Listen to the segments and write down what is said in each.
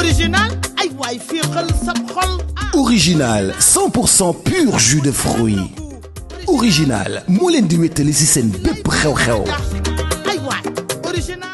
original ay waay féexal sa xol. Original 100% pur jus de fruits. Original moo leen di wéttali ci seen bépp xew-xew. ay waay original.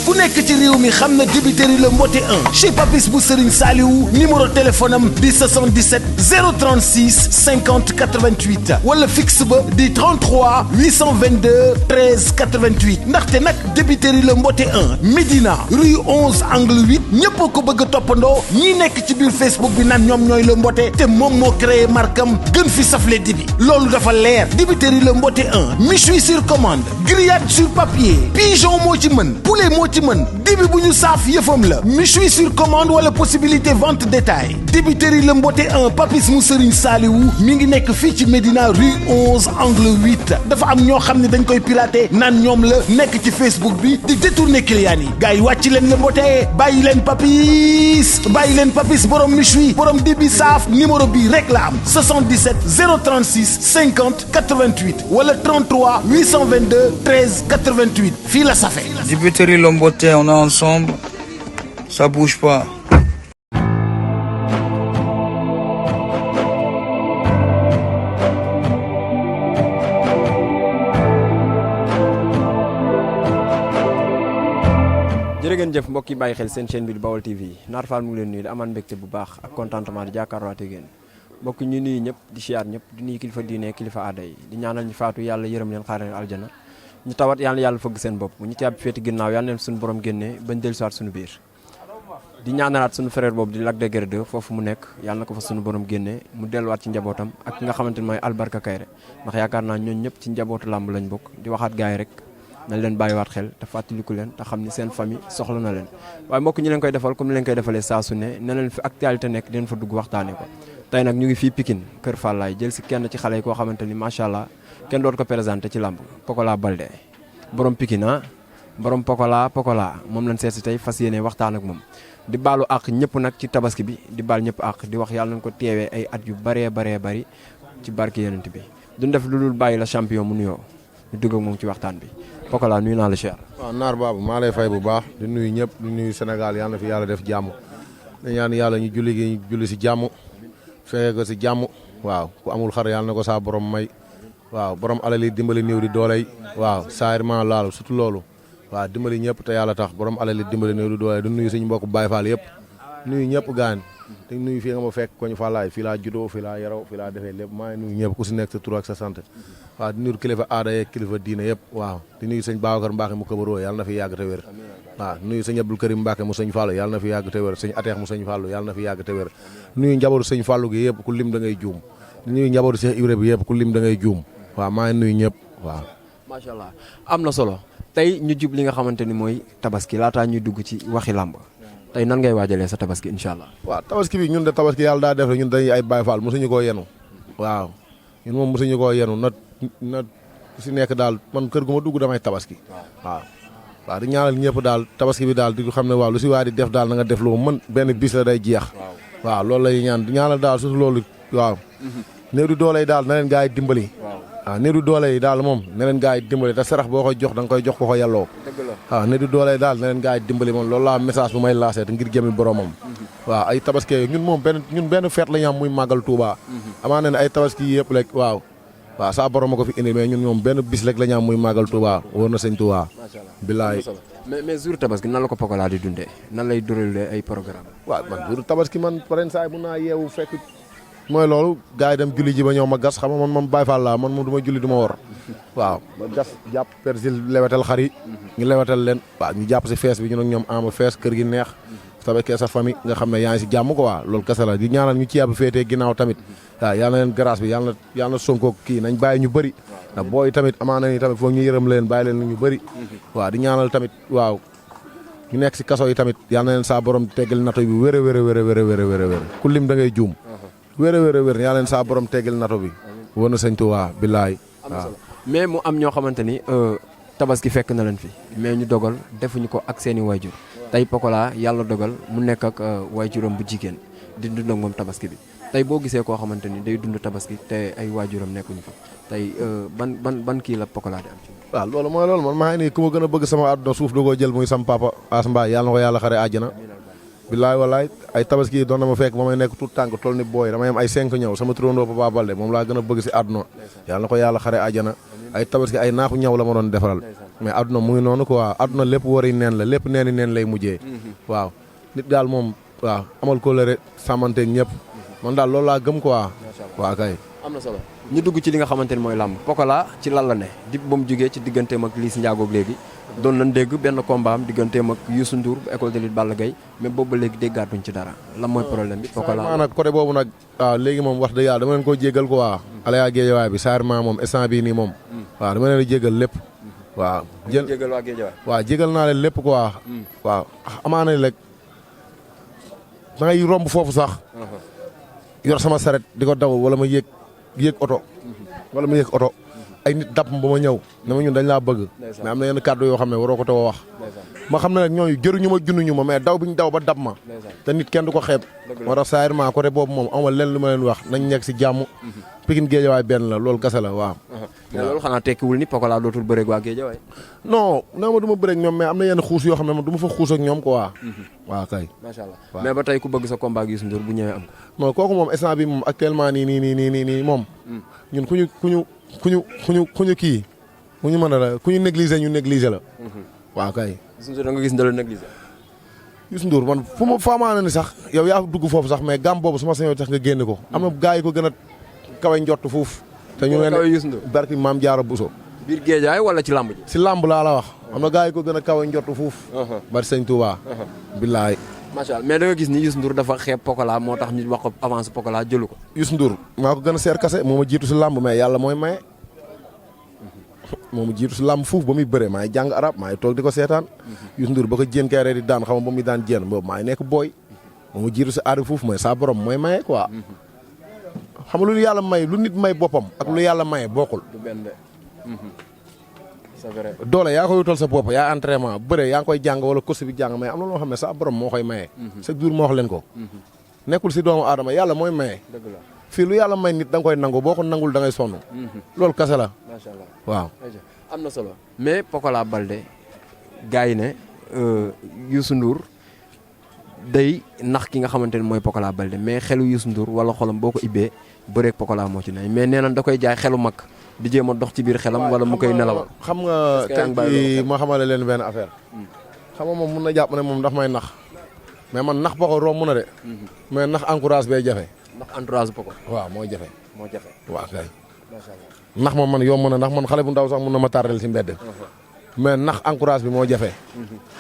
ku nekk ci réew mi xam na débiteri le mbote 1 chez Papis bu Serigne Saliou numéro téléphone am di 77 036 50 88 wala fixe ba di 33 822 13 88 ndaxte nag débiteri le mbote 1 Médina rue 11 angle 8 ñëpp ko bëgg a toppandoo ñi nekk ci biir Facebook bi naan ñoom ñooy le mbote te moom moo créé markam gën fi safle dibi loolu dafa leer débiteri le mbote 1 méchoui sur commande grillade sur papier pigeon moo ci mën poulet moo ci mën dibi bu ñu saaf yëfam la méchoui sur commande wala possibilité vente détail débiteri le mbote 1 Papis mu Serigne Saliou mi ngi nekk fii ci Médina rue 11 angle 8 dafa am ñoo xam ne dañ koy piraté naan ñoom la nekk ci Facebook bi di détourner clients yi gars yi wàcc leen le mbote bàyyi leen Papis borom méchoui borom dibi saaf numéro bi rek la am 77 036 50 88 wala 33 822 13 88 fii la safe. Dibiteri le mbote, on est ensemble, ça bouge pas. jërë ngeen jëf mbokk yi bàyyi xel seen chaîne bi di Baol TV Naar Fall mu ngi leen nuyu di amaan mbégte bu baax ak contentement di jàkkaarloo ak yéen mbokk ñu nuyu ñëpp di siyaar ñëpp di nuyu kilifa diine kilifa aada yi di ñaanal ñu faatu yàlla yërëm leen xaare leen aljana ñu tawat yàlla fëgg seen bopp ñu ci ab féeti ginnaaw yàlla leen suñu borom génnee bañ dellusiwaat suñu biir di ñaanalaat suñu frère boobu di Lac de Guiers 2 foofu mu nekk yàlla na ko fa suñu borom génnee mu delluwaat ci njabootam ak ki nga xamante ne mooy Albarka Kayre ndax yaakaar naa ñooñu ñëpp ci njabootu làmb lañ bokk di waxaat gaay rek nañ leen bàyyiwaat xel te fàttaliku leen te xam ni seen famille soxla na leen waaye mbokk ñi leen koy defal comme ni leen koy defalee saa su ne ne leen fi actualité nekk dinañ fa dugg waxtaane ko tey nag ñu ngi fii Pikine Kër Fallaye jël si kenn ci xale yi koo xamante ni macha allah kenn doot ko présenté ci làmb Pokola Baldé borom Pikine ah borom Pokola moom lañ seet si tey fas yéene waxtaan ak moom di baalu àq ñëpp nag ci tabaski bi di baal ñëpp àq di wax yàlla nañ ko teewee ay at yu baree bari ci barke yenent bi duñ def lu dul bàyyi la champion mu nuyoo ñu dugg ak moom ci waxtaan bi Pokola nuyu naa la cher. waaw Naar baabu maa lay fay bu baax di nuyu ñëpp di nuyu Sénégal yàlla na fi yàlla def jàmm di ñaan yàlla ñu julli si jàmm fekke ko si jàmm waaw ku amul xar yàlla na ko saa borom may waaw borom alal yi dimbali néew di dooley waaw saariment laal surtout loolu waaw dimbali ñëpp te yàlla tax borom alal yi dimbali néew di dooley du nuyu suñu mbokk Baye Fall yëpp nuyu ñëpp gaan te nuyu fii nga ma fekk koñ Fallaye fii laa juddoo fii laa yaroo fii laa defee lépp maa ngi nuyu ñëpp ku si nekk sa tur ak sa sant waaw di nuyu kilifa aada yeeg kilifa diine yëpp waaw di nuyu sëñ Babacar Mbacke mu këbaroo yàlla na fi yàgg te wér waaw nuyu sëñ Abdou Karim Mbacke mu sëñ Fallou yàlla na fi yàgg te wér sëñ Ateex mu sëñ Fallou yàlla na fi yàgg te wér nuyu njabootu sëñ Fallou gi yëpp ku lim da ngay juum di nuyu njabootu Cheikh Ibra bi yëpp ku lim da ngay juum waaw maa ngi nuyu ñëpp waaw macha allah am na solo tey ñu jub li nga xamante ni mooy tabaski laataa ñuy dugg ci waxi làmb tey nan ngay waajalee sa tabaski incha allah. waaw tabaski bi ñun de tabaski yàlla daa def rek ñun dañuy ay Baye Fall mosuñu koo yenu waaw ñun moom mosuñu koo yenu na ku si nekk daal man kër gu ma dugg damay tabaski waaw di ñaanal ñëpp daal tabaski bi daal di xam ne waaw lu si waa di def daal na nga def lu mën benn bis la day jeex waaw loolu lay ñaan di ñaanal daal surtout loolu waaw néew di doole yi daal na leen gaa yi dimbali waaw néew di doole yi daal moom na leen gaa yi dimbali te sarax boo koy jox da nga koy jox ko yelloo waaw néew di doole yi daal na leen gaa yi dimbali moom loolu laa message bu may lancé te ngir jëmi boromam waaw ay tabaski ñun moom benn feet la ñu am muy màggal Touba amaa ne ay tabaski yëpp rek waaw saa borom a ko fi indi mais ñun moom benn bis rek la ñu am muy màggal Touba wóor na sëñ Touba bilaay mais jour tabaski nan la ko Pokola di dundee nan lay déroulé ay programme waaw man jour tabaski man paren saay mun naa yeewu fekk mooy loolu gars yi dem julli ji ba ñëw ma gas xam nga man Baye Fall laa man moom du ma julli du ma wor waaw ma gas jàpp persil lewetal xar yi ñu lewetal leen waaw ñu jàpp si fees bi ñun ak ñoom ama fees kër gi neex tabaskee sa famille nga xam ne yaa ngi si jàmm ko waa loolu kese la di ñaanal ñu ci yàbb féetee ginnaaw tamit waaw yàlla na leen grâce bi yàlla na Sonko kii nañ bàyyi ñu bëri ndax booy tamit amaana ni tamit foog ñu yërëm leen bàyyi leen ñu bëri waaw di ñaanal tamit waaw ñu nekk si kaso yi tamit yàlla na leen saa borom teggal nato bi wér ku lim da ngay juum wér yàlla leen saa borom teggal nato bi wóor na sëñ Tuubaa billaay waaw mais mu am ñoo xamante ni tabaski fekk na leen fi mais ñu dogal defuñu ko ak seeni wayjur tey Pokola yàlla dogal mu nekk ak wayjuram bu jigéen di dund ak moom tabaski bi tey boo gisee koo xamante ni day dund tabaski te ay waajuram nekkuñu fa tey ban kii la Pokola di am ci waaw loolu mooy loolu man maa ngi nii ku ma gën a bëgg sama àdduna suuf da koo jël muy sama papa As Mbaye yàlla na ko yàlla xare àjjana billaay walaay ay tabaski doon na ma fekk ba may nekk tout tànk toll ni booy damay am ay 5 ñëw sama turandoo Papa Balde moom laa gën a bëgg si àdduna yàlla na ko yàlla xare àjjana ay tabaski ay naaxu ñaw la ma doon defaral mais àdduna mu ngi noonu quoi àdduna lépp wari neen la lépp neeni neen lay mujjee waaw nit daal moom waaw amal ko lëre sàmmanteeg ñëpp man daal loolu laa gëm quoi waaw kay am na solo ñu dugg ci li nga xamante ni mooy làmb Pokola ci lan la ne dip ba mu jógee ci digganteem ak Liss Ndiago léegi doon nañ dégg benn combat am digganteem ak Youssou Ndour bu école de lutte Balla Gaye mais boobu ba léegi déggaatuñ ci dara lan mooy problème bi Pokola maa nag côté boobu nag waaw léegi moom wax dëgg yàlla dama leen koo jéggal quoi Alaya Guédiawaye bi Sarma moom instant bii nii moom waaw dama leen jéggal lépp waaw jégal waa Guédiawaye waaw jégal naa leen lépp quoi waaw amaana rek da ngay romb foofu sax yor sama saret di ko daw wala ma yéeg oto wala ma yéeg oto ay nit dab ba ma ñëw ne ma ñun dañ laa bëgg mais am na yenn kàddu yoo xam ne waroo ko te wax ma xam ne nag ñooñu jëruñu ma junnuñu ma mais daw bi ñu daw ba dab ma te nit kenn du ko xeeb moo tax saariment côté boobu moom amul leen lu ma leen wax nañ nekk si jàmm Pikine Guédiawaye benn la loolu kese la waaw mais loolu xanaa tekkiwul ni Pokola dootul bëreeg waa Guédiawaye non non ma du ma bëreeg ñoom mais am na yenn xuus yoo xam ne man du ma fa xuus ak ñoom quoi waaw kay macha allah mais ba tey ku bëgg sa combat ak Youssou Ndour bu ñëwee am ko non kooku moom instant bi moom actuellement nii moom ñun ku ñu kii ku ñu mën a la ku ñu négliger ñu négliger la waaw kay Youssou Ndour da nga gis da la négliger Youssou Ndour man fu ma faamaana ni sax yow yaa dugg foofu sax mais gam boobu su ma sañoo tax nga génne ko am na gars yi ko gën a kawe njott foofu te ñu ne barki maam Jaara Buso biir Guédiawaye wala ci làmb ji si làmb laa la wax am na gars yi ko gën a kawe njott foofu bari sëñ Touba billaay macha allah mais da nga gis ni Youssou Ndour dafa xeeb Pokola moo tax ñu wax ko avance Pokola jëlu ko Youssou Ndour maa ko gën a seer kase moo ma jiitu si làmb mais yàlla mooy maye moo ma jiitu si làmb fuuf ba muy bëre maa ngi jàng arab maa ngi toog di ko seetaan Youssou Ndour ba ko jéen kay di daan xam nga ba muy daan jéen boobu maa ngi nekk booy moo ma jiitu si aari fuuf mooy saa borom mooy maye quoi xam nga lu yàlla may lu nit may boppam ak lu yàlla maye bokkul du benn de c'est vrai doole yaa koy wutal sa bopp yaa entraînement bëre yaa ngi koy jàng wala course bi jàng mais am na loo xam ne saa borom moo koy maye chaque jour moo wax leen ko nekkul si doomu aadama yàlla mooy maye dëgg la fii lu yàlla may nit da nga koy nangu boo ko nangul da ngay sonn loolu kase la macha allah waaw am na solo mais Pokola Balde gars yi ne Youssou Ndour day nax ki nga xamante ne mooy Pokola Balde mais xelu Youssou Ndour wala xolam boo ko ibbee bëreeg Pokola moo ci ne mais nee na da koy jaay xelu mag di jéem a dox ci biir xelam wala mu koy nelawal. xam nga tey ma xamale leen benn affaire xam nga moom mun na jàpp ne moom daf may nax mais man nax Poko romb na de mais nax encourage bay jafe ndax entourage Poko waaw mooy jafe moo jafe waaw kay macha allah nax moom man yomb na ndax man xale bu ndaw sax mun na ma tardel si mbedd mais nax encourage bi moo jafe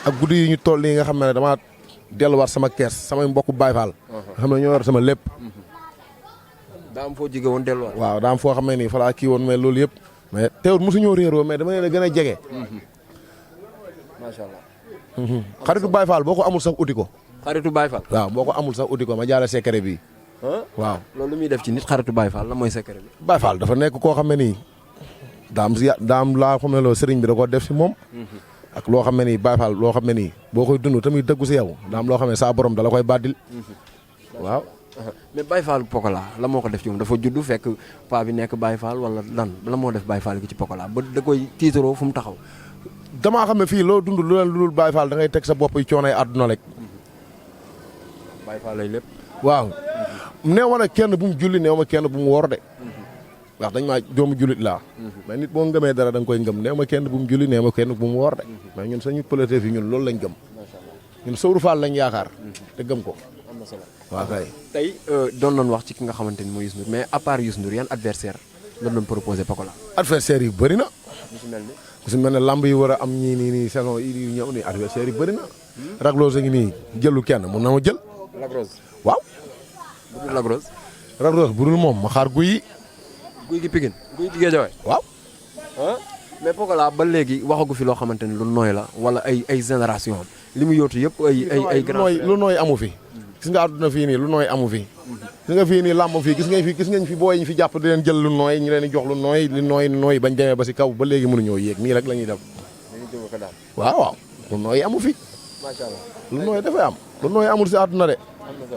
ak guddi yi ñu toll nii nga xam ne dama delluwaat sama kees samay mbokku Baay Faal nga xam ne ñoo yor sama lépp daa am foo jige woon delluwaat waaw daa am foo xam ne nii fa laa kii woon mais loolu yëpp mais teewul mosuñoo réeroo mais dama leen a gën a jege macha allah xaritu Baay Faal boo ko amul sax uti ko xaritu Baye Fall waaw boo ko amul sax uti ko ma jaale secret bi waaw loolu lu muy def ci nit xaritu Baye Fall la mooy secret bi Baay Faal dafa nekk koo xam ne nii daam laa xam ne loo sëriñ bi da ko def si moom ak loo xam ne nii Baay Faal loo xam ne nii boo koy dund tamit dëggu si yow daam loo xam ne saa borom dala koy bàddil waaw mais Baye Fall Pokola la moo ko def ci moom dafa juddu fekk paa bi nekk Baye Fall wala lan la moo def Baye Fall gi ci Pokola ba da koy tiitaroo fu mu taxaw damaa xam ne fii loo dund lu leen lu dul Baay Faal da ngay teg sa bopp yi coonay àdduna rek Baye Fall lay lépp waaw neew ma nag kenn bu mu julli neew ma kenn bu mu woor de ndax dañ maa doomu jullit laa mais nit boo ngëmee dara da nga koy ngëm neew ma kenn bu mu julli neew ma kenn bu mu woor de mais ñun sañu pëlëte fi ñun loolu lañ gëm ñun Sowru Fall lañ yaakaar te gëm ko am na solo waaw kay tey doon nañ wax ci ki nga xamante ni mooy Youssou Ndour mais à part Youssou Ndour yan adversaire la doon proposé Pokola adversaire yi bëri na lu si mel ni ku si mel ne lamb yi war a am ñii nii saison yi ñëw nii adversaire yi bëri na Raglose a ngi nii jëlu kenn mun na ma jël Lagrose waaw bu dul Lagrose Raglose bu dul moom ma xaar guy guy gi Pikine guy gi Guédiawaye waaw mais Pokola ba léegi waxagu fi loo xamante ni lu nooy la wala ay génération am li mu yóotu yëpp ay grand lu nooy amu fi gis nga àdduna fii nii lu nooy amu fi gis nga fii nii làmb fii gis ngeen fi booy ñu fi jàpp di leen jël lu nooy ñu leen di jox lu nooy bañ demee ba si kaw ba léegi mënuñoo yéeg nii rek la ñuy def waaw lu nooy amu fi macha allah lu nooy dafay am lu nooy amul si àdduna de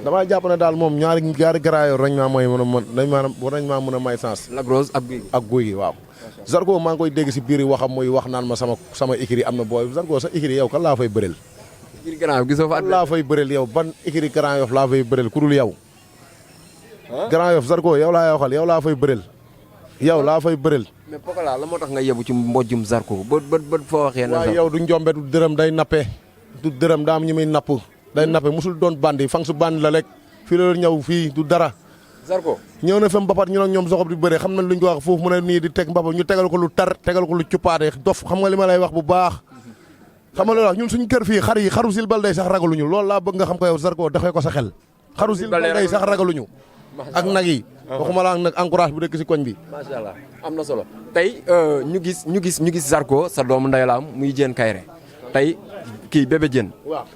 damaa jàpp ne daal moom ñaari garaayoor dañ maa mooy dañ maa mën a may sens Lagrose ak guy gi ak guy gi waaw Zarko maa ngi koy dégg si biir waxam muy wax naan ma sama écurie am na booy Zarko sa écurie yow kan laa fay bëreel écurie Grand Yoff gisoo fa laa fay bëreel yow ban écurie Grand Yoff laa fay bëreel ku dul yow. Grand Yoff Zarko yow laa waxal yow laa fay bëreel. yow laa fay bëreel. mais Pokola la moo tax nga yebu ci mbojjum Zarko ba foo waxee. na waaye yow du njombe du dërëm day nappe du dërëm daa am ñu muy napp day nappe musul doon bandi fang su bandi la rek fii la ñëw fii du dara. Zarko ñëw na fa mbapat ñu nag ñoom soxob di bëre xam na luñ ko wax foofu mu ne nii di teg mbapat ñu tegal ko lu tar tegal ko lu cuppaate dof xam nga li ma lay wax bu baax. xam nga loolu wax ñun suñu kër fii xar yi xaru silbal day sax ragaluñu loolu laa bëgg nga xam ko yow Zarko doxee ko sa xel. xaru silbal day sax ragaluñu. ak nag yi. waxuma la nag encourage bu dëkk si koñ bi. macha allah am na solo tey ñu gis Zarko sa doomu ndey la am muy Diène Kaïré tey kii bébé Diène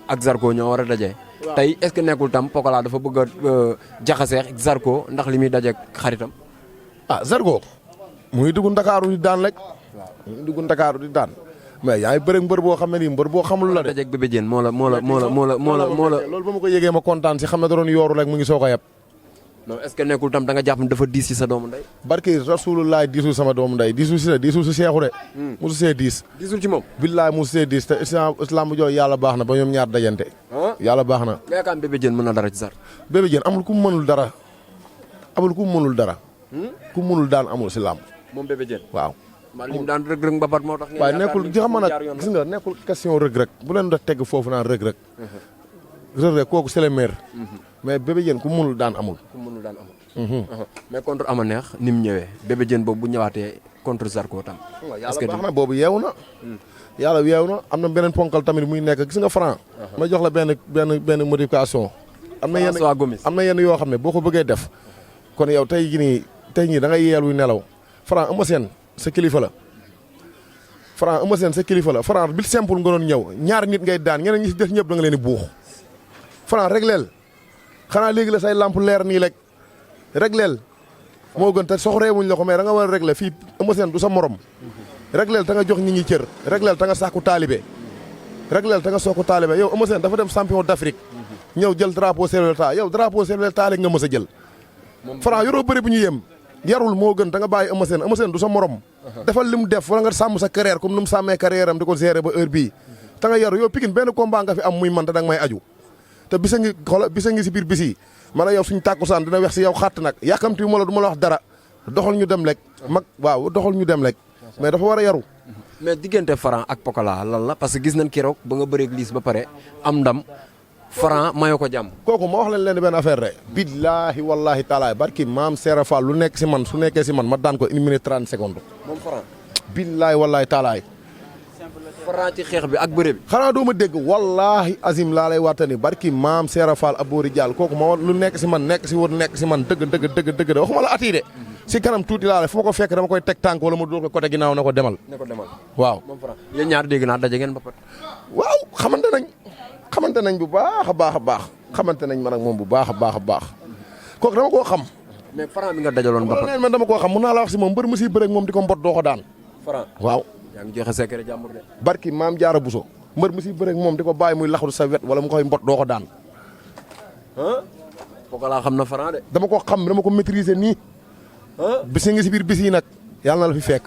ak Zarko ñoo war a daje. tey est-ce que nekkul tam Pokola dafa bëgg a jaxasee Zarko ndax li muy daje xaritam. ah Zarko mu ngi dugg Ndakaaru di daan rek. mu ngi dugg Ndakaaru di daan. mais yaa ngi bëri mbër boo xam ne nii mbër boo xamul la de. dajeeg bébé Diène moo la. loolu ba ma ko yégee ma kontaan si xam ne da doon yooru rek mu ngi soog a yeb. non est-ce que nekkul tam da nga jàpp ne dafa diis ci sa doomu ndey. barki rasulullah diisul sama doomu ndey diisul si seexu de. musu see diis. diisul ci moom. billaay musu see diis te islam bu jooy yàlla baax na ba ñoom ñaar dajante. yàlla baax na. nga yaakaar bébé Diène mën na dara ci Zarko. bébé Diène amul ku mu mënul dara. amul ku mu mënul dara. ku mu mënul daan amul si làmb. moom bébé Diène. waaw. man li mu daan rëg-rëg mbapat moo tax. waaye nekkul xam nga nag gis nga nekkul question rëg-rëg bu leen da tegg foofu naan rëg-rëg. rëg-rëg kooku c'est le maire. mais bébé Diène ku mu mënul daan amul. ku mu mënul daan amul. mais contre ama neex ni mu ñëwee bébé Diène boobu bu ñëwaatee contre Zarko tam. est-ce que yàlla baax na boobu yeewu na. yàlla yeewu na am na beneen ponkal tamit muy nekk gis nga Franc. ma jox la benn modification. am na yenn yoo xam ne boo ko bëggee def. kon yow tey ñii da ngay yeelu nelaw. Franc Eumeu Sène sa kilifa la. Franc Eumeu Sène sa kilifa la Franc bi simple nga doon ñëw ñaari nit ngay daan ñeneen ñi si def ñëpp da nga leen di buux. Franc régleel xanaa léegi la say lamp leer nii rek. régleel moo gën te soxoree wuñ la ko mais da nga war a régler fii Eumeu Sène du sa morom. régleel ta nga jox nit ñi cër. régleel ta nga sàkku taalibe. régleel ta nga sooku taalibe yow Eumeu Sène dafa dem champion d'Afrique. ñëw jël drapeau Sélélta yow drapeau Sélélta rek nga mës a jël. Franc yoroo bëri bu ñu yem. yarul moo gën da nga bàyyi Eumeu Sène du sa morom. defal li mu def wala nga sàmm sa carrière comme nu mu sàmmee carrière am di ko gérer ba heure bii. ta nga yaru yow Pikine benn combat nga fi am muy man te da nga may aju. te bisa ngi si biir bis yi man yow suñu tàkkusaan dina wex si yow xàtt nag yàkkamti wu ma la du ma la wax dara doxal ñu dem rek waaw doxal ñu dem rek mais dafa war a yaru. mais diggante Franc ak Pokola lan la parce que gis nañ keroog ba nga bëreeg liis ba pare am ndam Franc mayoo ko jàmm. kooku ma wax leen benn affaire rek. billaahi wallaahi taalaay barki maam Seera Fall lu nekk si man su nekkee si man ma daan ko 1 minute 30 secondes. moom Franc. billaahi wallaahi taalaay. Franc ci xeex bi ak bëre bi. xanaa doo ma dégg wallaahi azim laa lay waatani barki maam Seera Fall Aboori Diall kooku ma lu nekk si man nekk si wër nekk si man dëgg de waxuma la ati de. si kanam tuuti laa la fu ma ko fekk dama koy teg tànk wala ma dóor ko côté ginnaaw na ko demal. waaw. moom Franc yéen ñaar dégg naa daje ngeen ba pare. waaw xamante nañ bu baax a baax xamante nañ man ak moom bu baax a baax kooku dama koo xam. mais Franc bi nga dajaloon ba pare. man dama koo xam mun naa la wax si moom mbër mu siy bëre ak moom di ko mbot doo ko daan. Franc waaw. yaa ngi joxe secret jàmbur de. barki maam Jaara Buso mbër mu siy bëre ak moom di ko bàyyi muy laxatu sa wet wala mu koy mbot doo ko daan. Pokola xam na Franc de. dama ko xam dama ko maîtriser nii. bisi ngi si biir bis yi nag yàlla na la fi fekk.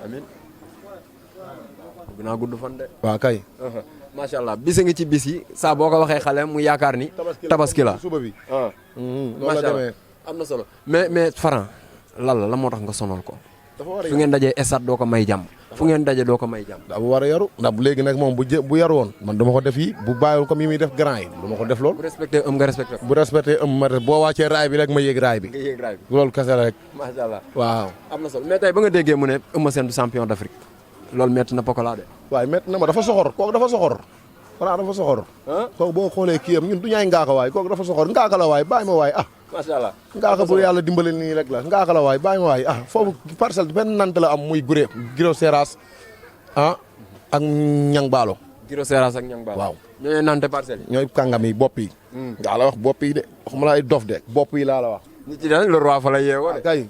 amiin. bëgg naa gudd fan de. waaw kay. macha allah bis ngi ci bis yi saa boo ko waxee xale mu yaakaar ni. tabaski la suba bi. macha allah am na solo. mais Franc lan la moo tax nga sonal ko. fu ngeen dajee esat doo ko may jàmm. fu ngeen daje doo ko may jàmm. daa bu war a yaru ndax léegi nag moom bu yaru woon man dama ko def yi bu bàyyiwul comme yi muy def grand yi dama ko def lool. bu respecté nga respecté ko. bu respecté ma boo wàccee raay bi rek ma yéeg raay bi. nga yéeg raay bi loolu kese la rek. macha allah waaw. am na solo mais tey ba nga déggee mu ne Eumeu Sène du champion d'Afrique loolu métti na Pokola de. waaye métti na ma dafa soxor kooku dafa soxor. Franc dafa soxor. kooku boo xoolee kii am ñun du ñaay ngaaka waay kooku dafa soxor ngaaka la waay bàyyi ma waay macha allah ngaaka bu yàlla dimbale nii rek la ngaaka la waay bàyyi ma waay foofu parcelle benn nant la am muy Giro Seras ak ñang baalo. Giro Seras ak ñang baalo. waaw ñooy nante parcelle yi. ñooy kàngam yi bopp yi. daa la wax bopp yi de waxuma la ay dof de bopp yi laa la wax. nit ci daal le roi fa la yeewoo de. kay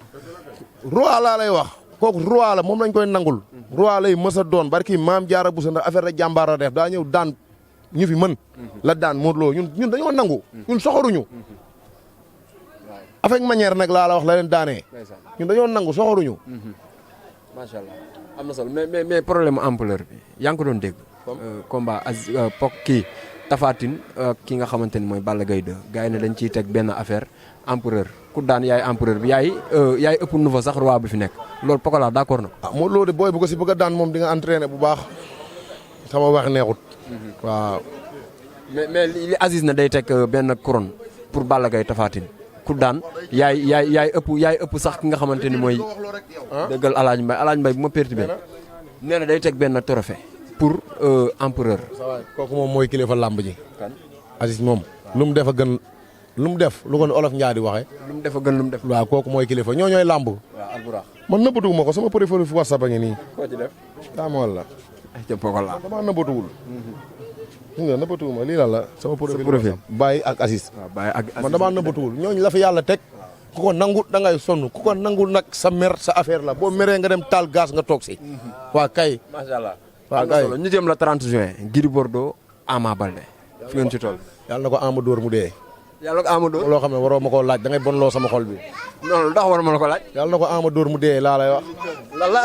roi laa lay wax kooku roi la moom lañ koy nangul. roi lay mës a doon barki maam jaara bu sa ndax affaire rek jàmbaar la def daa ñëw daan ñu fi mën. la daan Modou Lo ñun dañoo nangu. ñun soxoruñu. avec manière nag laa la wax la leen daanee. ñun dañoo nangu soxoruñu. macha allah am na solo mais problème ampleur bi yaa ngi ko doon dégg. combat Tapha Tine ki nga xamante ni mooy Balla Gaye 2 gars yi ne dañ ciy teg benn affaire empereur ku daan yaay empereur bi yaay ëpp nouveau sax roi bi fi nekk loolu Pokola d'accord na. ah Modou Lo de booy bu ko si bëgg a daan moom di nga entraîné bu baax sama wax neexut. waaw. mais li Aziz na day teg benn couronne pour Balla Gaye Tapha Tine ku daan yaay ëpp sax ki nga xamante ni mooy. dëggal Alaaji Mbaye bu ma perturbé nee na day teg benn trophée pour empereur. kooku moom mooy kilifa làmb ji. Aziz moom lu mu def a gën lu mu def lu ko olof Njaay di waxee. lu mu def a gën lu mu def. waaw kooku mooy kilifa ñooy làmb. waaw alburax. man nëbbatuwuma ko sama préféré fu WhatsApp a ngi nii. koo ci def. daa ma wala. ay ca Pokola. damaa nëbbatuwul. nga nëbbatuwuma lii la sama profil Baye ak Aziz. waaw Baye ak Aziz man damaa nëbbatuwul ñooñu la fa yàlla teg. ku ko nangu da ngay sonn ku ko nangul nag sa mer sa affaire la boo meree nga dem taal gaz nga toog si. waa kay. macha allah. waaw kay ñu jëm la 30 juin. Gris Bordeaux Ama Baldé. fi ngeen ci toll. yàlla na ko Ama dóor mu dee. yàlla na ko Ama dóor. loo xam ne waroo ma koo laaj da ngay bonloo sama xol bi. non ndax war ma la ko laaj. yàlla na ko Ama dóor mu dee laa lay wax.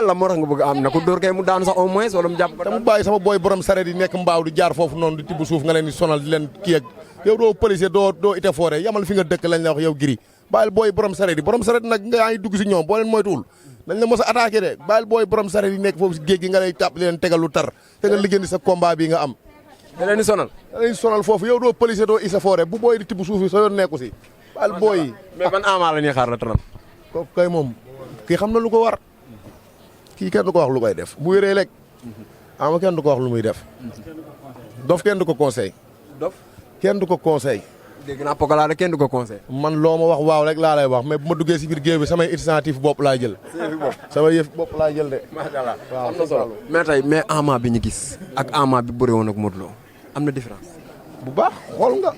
la moo tax nga bëgg am na ko dóor kay mu daanu sax au moins wala mu jàpp ko. te mu bàyyi sama booy borom sareet yi nekk mbaaw di jaar foofu noonu di tibb suuf nga leen di sonal di leen kii ak yow doo policier doo ite foore yamal fi nga dëkk lañ la wax yow Gris bàyyil booy borom sareet yi borom sareet nag nga ngi dugg si ñoom boo leen moytuwul dañ la mos a attaqué de bàyyil booy borom sareet yi nekk foofu si géej gi nga lay tàpp leen tegal lu tar te nga liggéey sa combat bi nga am. da leen di sonal. da leen di sonal foofu yow doo policier doo ite foore bu booy di tibb suuf yi sa yoon nekku si bàyyil booy yi. mais ban Ama la ñuy xaar la taram. kooku kay moom kii xam na lu ko war kii kenn du ko wax lu koy def bu wéree rek Ama kenn du ko wax lu muy def dof kenn du ko conseil dof kenn du ko conseil dégg naa Pokola de kenn du ko conseil. man loo ma wax waaw rek laa lay wax mais bu ma duggee si biir géew bi samay initiative bopp laa jël. samay yëf bopp laa jël de. macha allah waaw am na solo. mais tey mais Ama bi ñu gis ak Ama bi bëre woon ak Modou Lo am na différence. bu baax xool nga.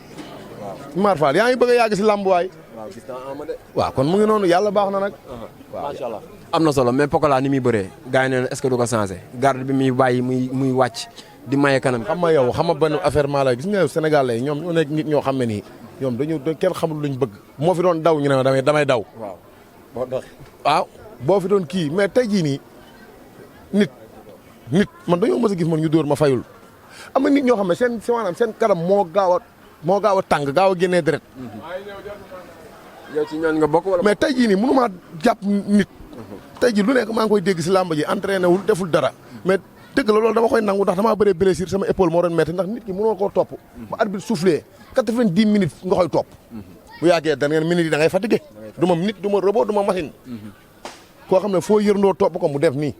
waaw Mar Fall yaa ngi bëgg a yàgg si lamb waay. waaw gis naa Ama de. waaw kon mu ngi noonu yàlla baax na nag. waaw macha allah. am na solo mais Pokola ni muy bëree gars yi nee na est-ce que du ko changé garde bi muy bàyyi muy wàcc di maye kanam. xam nga yow xam nga benn affaire maa la gis nga Sénégal lay ñoom ñoo nekk nit ñoo xam ne nii ñoom dañu kenn xamul luñ bëgg. moo fi doon daw ñu ne damay daw. waaw boo dox. waaw boo fi doon kii mais tey jii nii nit man dañoo mës a gis man ñu dóor ma fayul am na nit ñoo xam ne seen maanaam seen kanam moo gaaw a tàng gaaw a génnee deret. yow ci ñooñ nga bokk wala. mais tey jii nii mënu maa jàpp nit. tey jii lu nekk maa ngi koy dégg si làmb ji entraîné wul deful dara mais dëgg la loolu dama koy nangu ndax damaa bëree blessure sama épaule moo doon metti ndax nit ki mënoo koo topp. ba arbitre soufflé 90 minutes nga koy topp. bu yàggee da ngeen minutes yi da ngay fatigué. du ma nit du ma robot du ma machine. koo xam ne foo yërndoo topp ko mu def nii.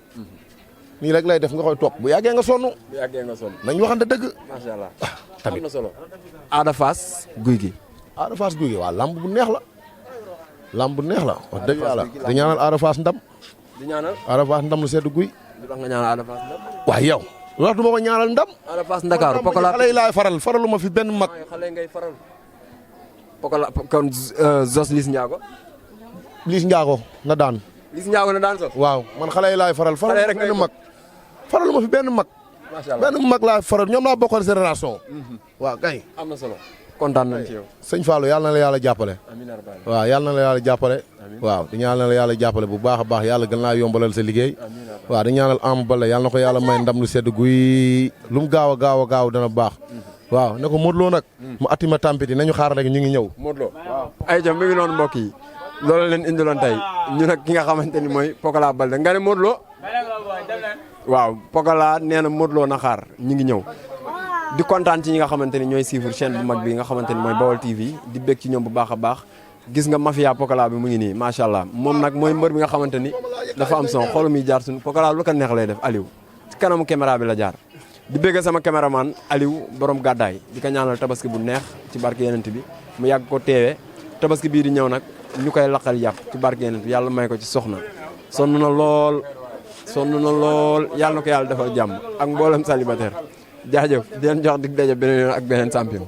nii rek lay def nga koy topp bu yàggee nga sonn. bu yàggee nga sonn. nañ waxante dëgg. macha allah tamit am na solo. Ada Fass Gouye Gui. Ada Fass Gouye Gui waaw lamb bu neex la. lamb bu neex la wax dëgg yàlla di ñaanal Ada Fass ndam. di ñaanal Ada Fass ndam lu sedd guy. lu tax nga ñaanal Ada Fass ndam. waaw yow. lu tax du ma ko ñaanal ndam. Ada Fass Ndakaaru Pokola xale yi laay faralu ma fi benn mag. xale ngay faral. Pokola kon Zos Liss Ndiago. Liss Ndiago na daan. Liss Ndiago na daan Zos. waaw man xale yi laay faral xale rek benn mag. faralu ma fi benn mag. macha allah benn mag laay faral ñoom laa bokkoon génération. waaw kay. am na solo. kontaan nañ ci yow. sëñ Fallou yàlla na la yàlla jàppale. amiin waaw yàlla na la yàlla jàppale. waaw di ñaanal la yàlla jàppale bu baax a baax yàlla gën laa yombalal sa liggéey. waaw di ñaanal Ama Baldé yàlla na ko yàlla may ndam lu sedd guy lu mu gaaw a gaaw dana baax. waaw ne ko Modou Lo nag. mu attima tampiti nañu xaar rek ñu ngi ñëw. Modou Lo waaw. ay jëm mi ngi noonu mbokk yi loolu leen indiloon tey ñu nag ki nga xamante ni mooy Pokola Baldé nga ne Modou Lo. waaw Pokola nee na Modou Lo na xaar ñu ngi ñëw. di kontaan ci ñi nga xamante ni ñooy suivre chaîne bu mag bi nga xamante ni mooy Baol TV di bég ci ñoom bu baax a baax gis nga mafia Pokola bi mu ngi nii macha allah moom nag mooy mbër bi nga xamante ni dafa am son xoolu muy jaar suñu Pokola lu ko neex lay def Aliou ci kanamu caméra bi la jaar di bégg sama caméraman Aliou borom gàddaay di ko ñaanal tabaski bu neex ci barke yenent bi mu yàgg ko teewee tabaski bii di ñëw nag ñu koy laqal yàpp ci barke yenent bi yàlla may ko ci soxna sonn na lool yàlla na ko yàlla defal jàmm ak mboolem célibataire jaajëf di leen jox dig daje beneen yoon ak beneen champion